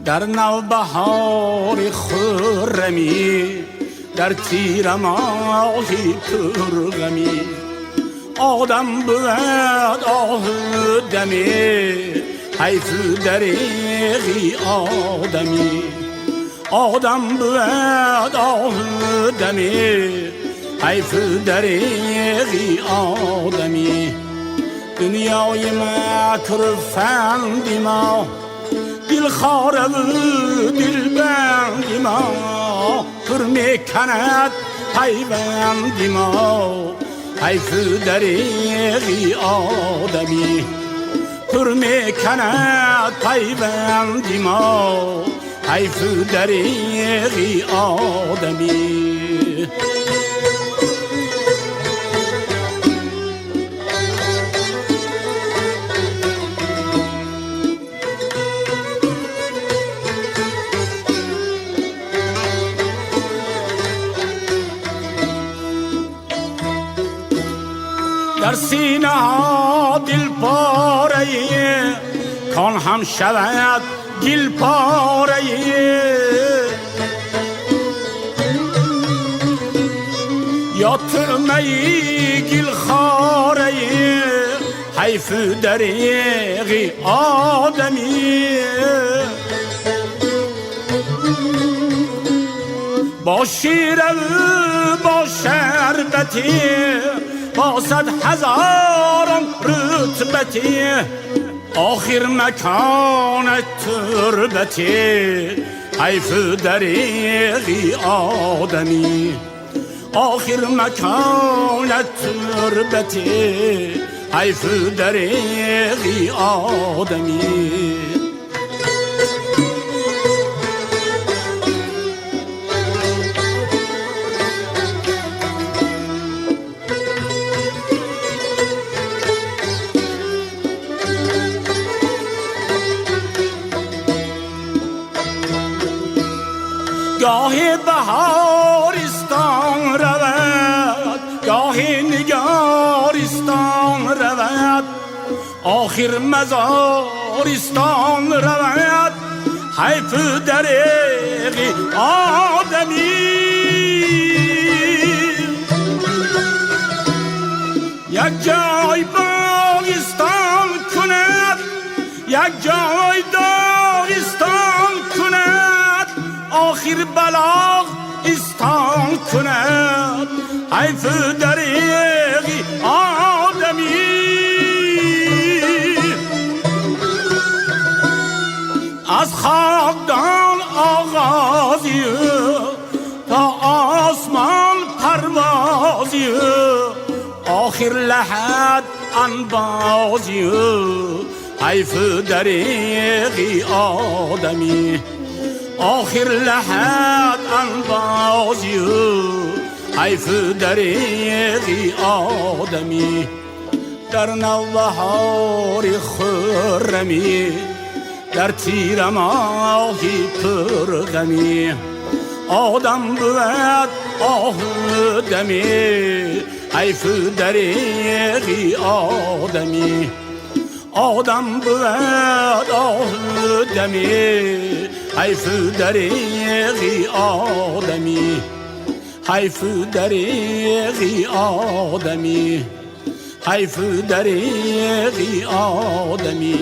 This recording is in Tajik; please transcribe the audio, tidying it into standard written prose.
Дар навбаҳори хуррамӣ, дар тирамоҳи пурғамӣ, одам бувад оҳу дамӣ, ҳайфу дареғи одамӣ. Одам бувад оҳу дамӣ, ҳайфу дареғи одамӣ. Дунёи макру фанди мо, дилхораву дилбанди мо, пур мекунад пайванди мо, ҳайфу дареғи одамӣ. Пур мекунад пайванди мо, ҳайфу дареғи одамӣ. Дар синаҳо дилпораи, кон ҳам шавад гилпораи. Ё тӯъмаи гилхораи, ҳайфу дареғи одамӣ. Бо шираву бо шарбатӣ, бо сад ҳазорон рутбатӣ, охир макони турбатӣ, ҳайфу дареғи одамӣ. Охир макони турбатӣ, ҳайфу дареғи одамӣ. Гоҳе баҳористон равад, гоҳе нигористон равад, охир мазористон равад, ҳайфу дареғи одамӣ. Як ҷой боғистон кунад, як ҷой доғистон кунад, охир балоғистон кунад, ҳайфу дареғи одамӣ. Аз хокдон оғози ӯ то осмон парвози ӯ, охир лаҳад анбози ӯ, ҳайфу дареғи одамӣ. Охир лаҳад анбози ӯ, ҳайфу дареғи одамӣ. Дар навбаҳори хуррамӣ, дар тирамоҳи пурғамӣ, одам бувад оҳу дамӣ, ҳайфу дареғи одамӣ. Одам бувад оҳу дамӣ, ҳайфу дареғи одамӣ. Ҳайфу дареғи одамӣ, ҳайфу дареғи одамӣ.